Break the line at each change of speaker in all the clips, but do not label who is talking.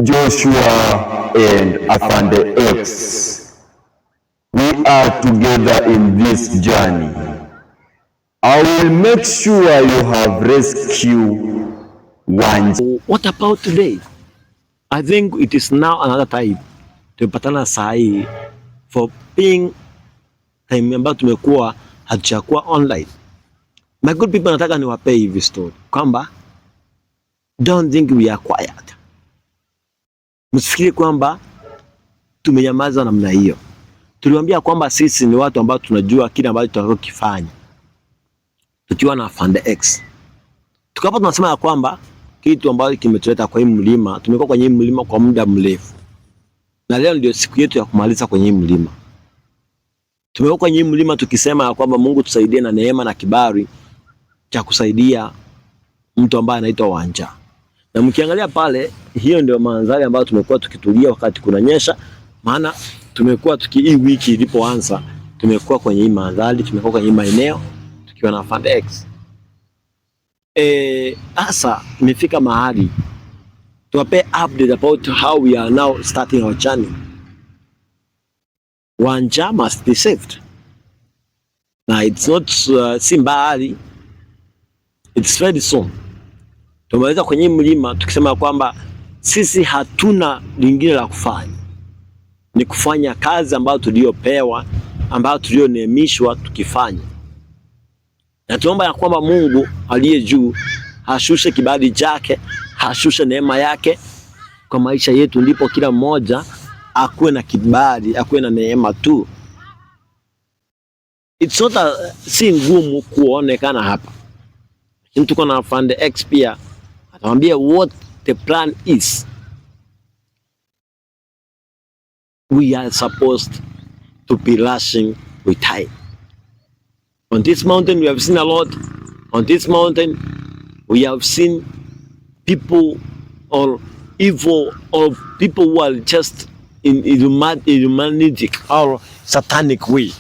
Joshua and Afande X. We are together in this journey. I will make sure you have rescued Wanja.
What about today? I think it is now another time. Tumepatana saa hii for being time ambayo tumekuwa hatujakuwa online. My good people, nataka niwapee hivi story kwamba don't think we are quiet. Msifikiri kwamba tumenyamaza namna hiyo. Tuliwaambia kwamba sisi ni watu ambao tunajua kile ambacho tunachokifanya tukiwa na Afande X. Tukapo tunasema ya kwamba kitu ambacho kimetuleta kwa hii mlima, tumekuwa kwenye hii mlima kwa muda mrefu, na leo ndio siku yetu ya kumaliza kwenye hii mlima. Tumekuwa kwenye hii mlima tukisema ya kwamba Mungu tusaidie na neema na kibali cha kusaidia mtu ambaye anaitwa Wanja. Na mkiangalia pale, hiyo ndio mandhari ambayo tumekuwa tukitulia wakati kunanyesha, maana tumekuwa tuki hii wiki ilipoanza tumekuwa kwenye hii mandhari, tumekuwa kwenye hii maeneo tukiwa na Afande X. Sasa imefika mahali tuwape update about how we are now starting our journey. Wanja must be saved. Na it's not si mbali, it's very soon. Tumeweza kwenye mlima tukisema kwamba sisi hatuna lingine la kufanya, ni kufanya kazi ambayo tuliyopewa, ambayo tuliyoneemishwa tukifanya, na tuomba ya kwamba Mungu aliye juu ashushe kibali chake, ashushe neema yake kwa maisha yetu, ndipo kila mmoja akuwe na kibali, akuwe na neema tu. It's not a, si ngumu kuonekana hapa, lakini tuko na Afande X pia atawambia what the plan is. We are supposed to be rushing with time. On this mountain we have seen a lot. On this mountain we have seen people or evil or people who are just in illuminatic or satanic way.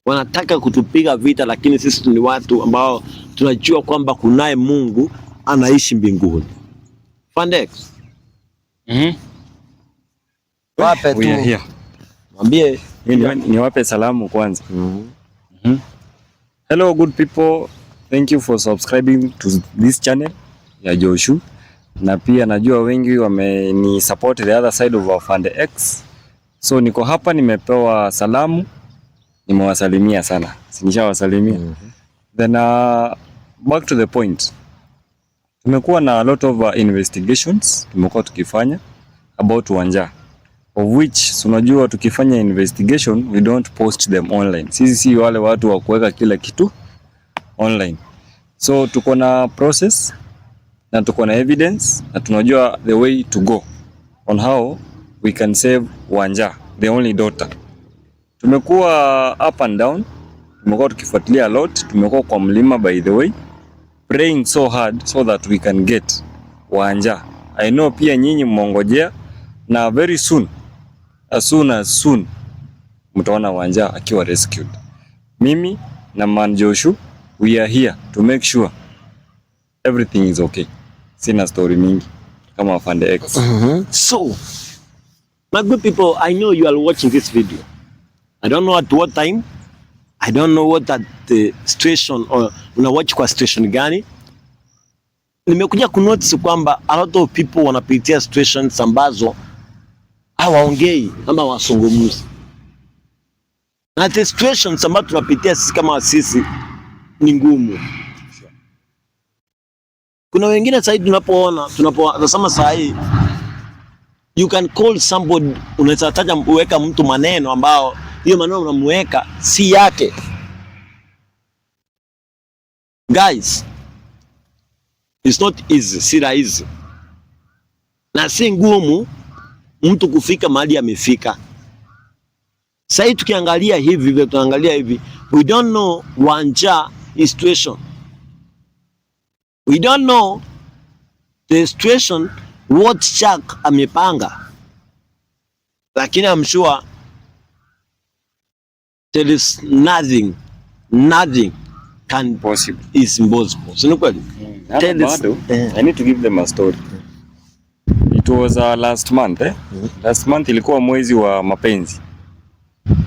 Wanataka kutupiga vita, lakini sisi ni watu ambao tunajua kwamba kunaye Mungu anaishi mbinguni. Fandex.
Wape
We are
tu.
Here.
Mwambie.
Niwape salamu kwanza. Hello, good people. Thank you for subscribing to this channel ya Joshu. Na pia najua wengi wameni support the other side of Afande X. So niko hapa, nimepewa salamu, nimewasalimia sana. Si nishawasalimia? Then back to the point. Tumekuwa na a lot of investigations tumekuwa tukifanya about Wanja, of which unajua tukifanya investigation, we don't post them online. Sisi si wale watu wa kuweka kila kitu online. So tuko na process na tuko na evidence na tunajua the way to go on how we can save Wanja, the only daughter. Tumekuwa up and down, tumekuwa tukifuatilia a lot, tumekuwa kwa mlima, by the way, praying so hard so that we can get Wanja. I know pia nyinyi mmeongojea, na very soon, as soon as soon, mtaona Wanja akiwa rescued. Mimi na Man Joshu, we are here to make sure everything is okay. Sina story mingi kama Afande X.
So, my good people, I know you are watching this video. I don't know at what time. I don't know what at the station or una watch kwa station gani. Nimekuja kunotice kwamba a lot of people wanapitia situations ambazo hawaongei ama hawazungumzi. Na the situations ambazo tunapitia sisi kama sisi ni ngumu. Kuna wengine sasa hivi tunapoona, tunapotazama saa hii, you can call somebody, unaweza taja uweka mtu maneno ambao hiyo maneno unamweka si yake. Guys, it's not easy, si rahisi na si ngumu mtu kufika mahali amefika. Sasa hivi tukiangalia hivi vile tunaangalia hivi, we don't know Wanja situation. We don't know the situation what Chuck amepanga, lakini I'm sure there is nothing, nothing can
Possible.
Is impossible. Si ni kweli?
Hata
Tell us-
bado, I need to give them a story. It was last month, eh? Last month ilikuwa mwezi wa mapenzi.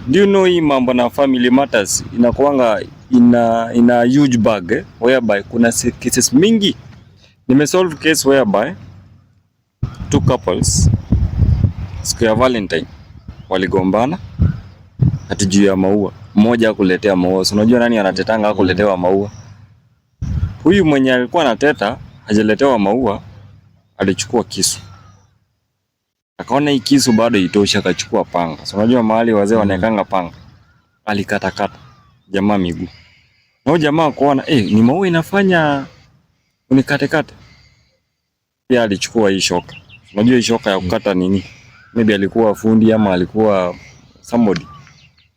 Do you know hii mambo na family matters inakuanga ina huge bag, eh? Whereby kuna cases mingi. Nimesolve case whereby two couples siku ya Valentine waligombana ati juu ya maua. Mmoja hakuletea maua. So unajua nani anatetanga hakuletewa maua? Huyu mwenye alikuwa anateta hajaletewa maua alichukua kisu. Akaona hii kisu bado itoshi, akachukua panga. So unajua mahali wazee wanaekanga panga. Alikatakata jamaa miguu. Na huyu jamaa kuona ni maua inafanya unikatekate. Pia alichukua hii shoka. Unajua hii shoka ya kukata nini? Maybe alikuwa fundi ama alikuwa somebody.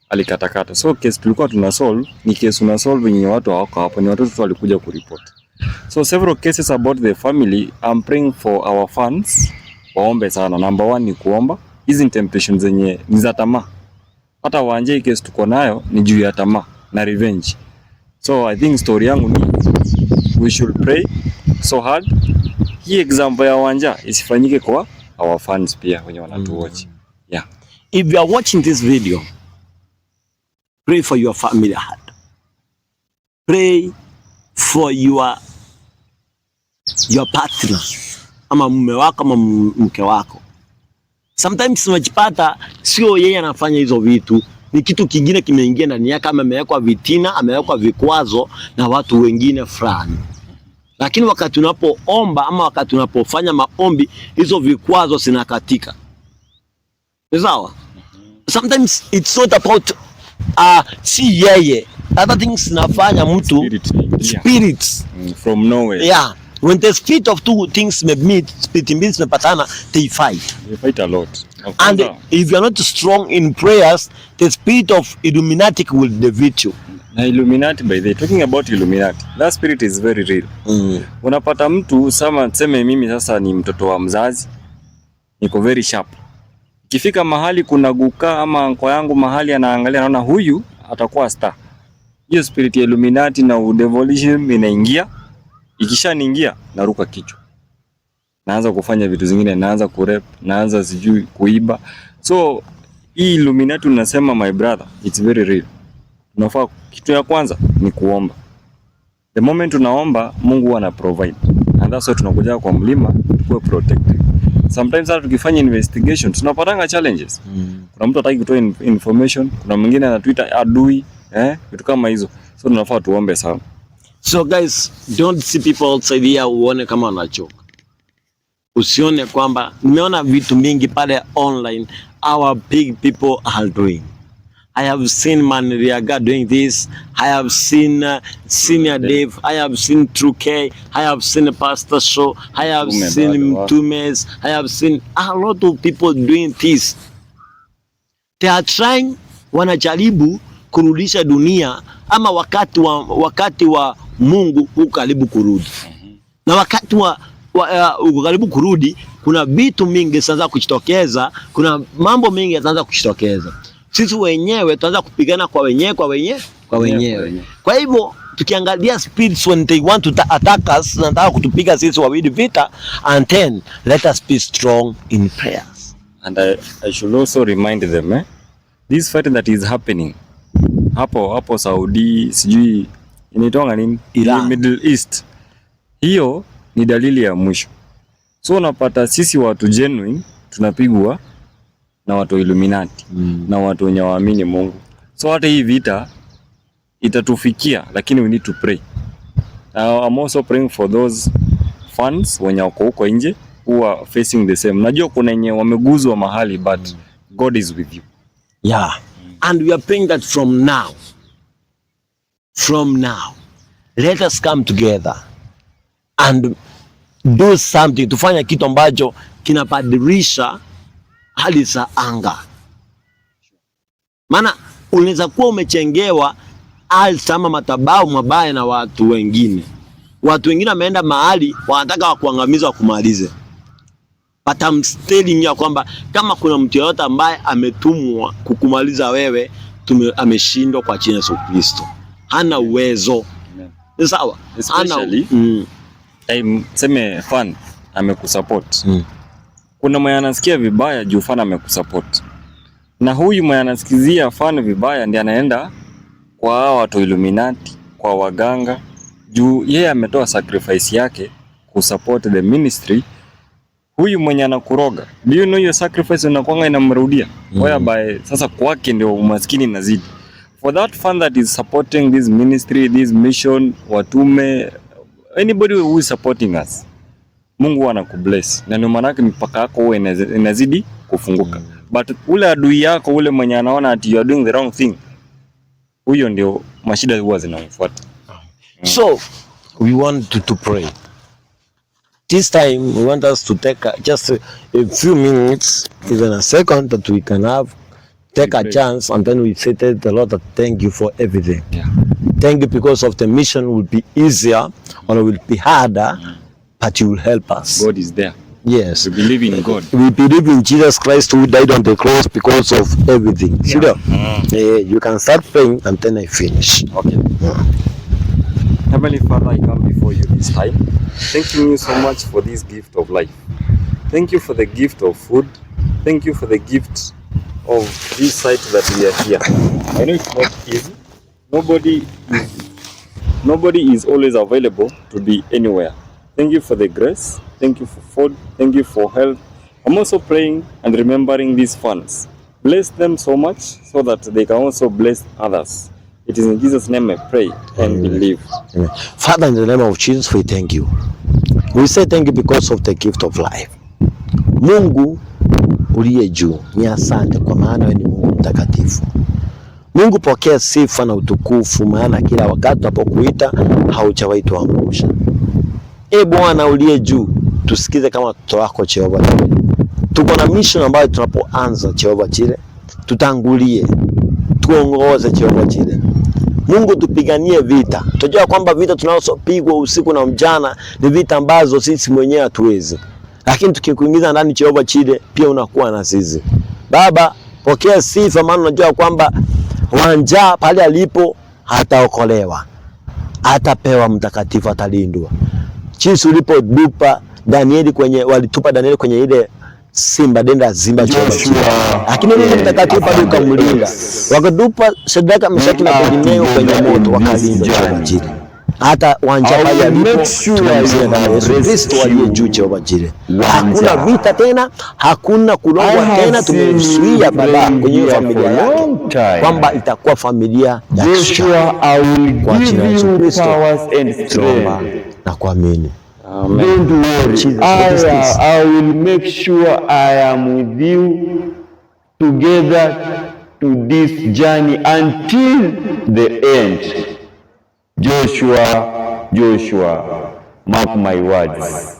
Alikatakata. So case tulikuwa tuna solve ni case una solve yenye watu hawako hapo, ni watoto tu walikuja kureport. So several cases about the family. I'm praying for our fans. Waombe sana. Number one ni kuomba. Hizi ni temptations zenye ni za tamaa. Hata Wanja hii case tuko nayo ni juu ya tamaa na revenge. So I think story yangu ni we should pray so hard. Hii example ya Wanja isifanyike kwa our fans pia wenye wanatuwatch. Yeah.
If you are watching this video, pray for your family heart. Pray for your partner ama mume wako ama mke wako. Sometimes unajipata sio yeye anafanya hizo vitu, ni kitu kingine kimeingia ndani yake, ama amewekwa vitina, amewekwa vikwazo na watu wengine fulani. Lakini wakati unapoomba ama wakati unapofanya maombi, hizo vikwazo zinakatika. Ni sawa? Sometimes it's not about si yeye. Other things zinafanya mtu
Spirit inaingia.
Spirits.
From nowhere.
Yeah. When the spirit of two things may meet, spirit mbili zimepatana, they fight.
They fight a lot. Na
And
kwanza-
if you are not strong in prayers, the spirit of Illuminati will defeat you.
Na Illuminati, by the way, talking about Illuminati, that spirit is very real. Unapata mtu sama, tuseme mimi sasa ni mtoto wa mzazi, niko very sharp. Ikifika mahali kuna guka ama anko yangu mahali anaangalia, anaona huyu atakuwa star. Hiyo spirit ya Illuminati na udevilism inaingia. Ikishaniingia naruka kichwa, naanza kufanya vitu zingine, naanza kurep, naanza sijui kuiba. So hii Illuminati unasema, my brother, it's very real. Unafaa kitu ya kwanza ni kuomba. The moment tunaomba, Mungu huwa ana provide. And that's why tunakuja kwa mlima tukuwe protected. Sometimes hata tukifanya investigation tunapatanga challenges. Kuna mtu hataki kutoa information, kuna mwingine anatuita adui, vitu kama hizo. So tunafaa tuombe sana.
So guys, don't see people outside here uone kama wanachoka. Usione kwamba nimeona vitu mingi pale online our big people are doing. I have seen Manriaga doing this. I have seen Senior Dave. I have seen True K. I have seen Pastor Show. I have
Mtume
seen
bado wako.
Mtumes. I have seen a lot of people doing this. They are trying, wanajaribu kurudisha dunia ama wakati wa Mungu uko karibu kurudi, na wakati wa uko karibu kurudi, kuna vitu mingi zinaanza kujitokeza, kuna mambo mengi yataanza kujitokeza. Sisi wenyewe tuanza kupigana kwa wenyewe kwa wenyewe kwa wenyewe.
Wenyewe.
Kwa hivyo tukiangalia spirits when they want to attack us, nataka kutupiga sisi wawili vita, and then let us be strong in prayers.
And I should also remind them, this fight that is happening hapo hapo Saudi, sijui inaitwanga nini,
Iran.
Middle East, hiyo ni dalili ya mwisho. So unapata sisi watu genuine tunapigwa na watu wa Illuminati na watu wenye waamini Mungu. So hata hii vita itatufikia, lakini we need to pray. Now, I'm also praying for those fans wenye wako huko nje who are facing the same. Najua kuna wenye wameguzwa mahali, but God is with you.
Yeah. And we are praying that from now, let us come together and do something, tufanye kitu ambacho kinabadilisha hali za anga. Maana unaweza kuwa umechengewa altar ama madhabahu mabaya na watu wengine. Watu wengine wameenda mahali wanataka wakuangamiza wakumalize. But I'm telling you ya kwamba kama kuna mtu yeyote ambaye ametumwa kukumaliza wewe, ameshindwa kwa jina la Yesu Kristo. Hana uwezo.
Amen.
Ni sawa? Hana
Especially
mm.
time seme fan amekusupport. Kuna mwenye anasikia vibaya juu fan amekusupport, na huyu mwenye anasikizia fan vibaya ndiye anaenda kwa hawa watu Illuminati, kwa waganga, juu yeye ametoa sacrifice yake kusupport the ministry. Huyu mwenye anakuroga, do you know your sacrifice inakuanga inamrudia? Whereby sasa kwake ndio umaskini inazidi. For that fan that is supporting this ministry, this mission, watume, anybody who is supporting us, Mungu huwa anakubless na ndio maana yake mipaka yako huwa inazidi kufunguka. But ule adui yako, ule mwenye anaona ati you are doing the wrong thing, huyo ndio mashida huwa zinamfuata.
So we want to pray. This time we want us to take just a few minutes, even a second, that we can have take a
Pray.
Chance, and then we say tell the Lord that thank you for everything. Thank you because of the mission will be easier or it will be harder, but you will help us.
God is there.
Yes.
We believe in God.
We believe in Jesus Christ who died on the cross because of everything. Yeah. Eh, you can start praying and then I finish.
Okay. Heavenly Father, I come before you this time, thanking you so much for this gift of life. Thank you for the gift of food. Thank you for the gift of this site that we are here. I know it's not easy. Nobody is always available to be anywhere. Thank you for the grace. Thank you for food. Thank you for health. I'm also praying and remembering these fans. Bless them so much so that they can also bless others. It is in Jesus' name I pray and believe.
Amen. Father, in the name of Jesus, we thank you. We say thank you because of the gift of life. Mungu uliye juu, ni asante kwa maana wewe ni Mungu mtakatifu. Mungu, pokea sifa na utukufu, maana kila wakati tunapokuita haujawahi tuangusha. E Bwana uliye juu, tusikize kama watoto wako Jehova. Tuko na mission ambayo tunapoanza Jehova Jireh, tutangulie, tuongoze Jehova Jireh. Mungu, tupiganie vita. Tunajua kwamba vita tunazopigwa usiku na mchana ni vita ambazo sisi mwenyewe hatuwezi, lakini tukikuingiza ndani Jehova Jireh, pia unakuwa na sisi. Baba, pokea sifa, maana unajua kwamba Wanja pale alipo hataokolewa, atapewa mtakatifu, atalindwa. Jinsi ulipotupa Danieli kwenye, walitupa Danieli kwenye ile simba denda zimba Jehova Jireh, lakini Mungu mtakatifu bado ukamlinda. Wakatupa Shadraka, Meshaki na Abednego kwenye moto, wakalindwa Jehova Jireh. Hata Wanja pale alipo tunamzia na Yesu Kristo aliye juu Jehova Jireh. Hakuna vita tena, hakuna kulogwa tena. Tumemzuia baba kwenye hiyo familia yake kwamba itakuwa familia ya kishujaa. Kwa jina la Yesu Kristo tunaomba na kuamini.
Amen.
Don't worry.
Jesus, what is this?
I will make sure I am with you together to this journey until the end. Joshua, Joshua, mark my words.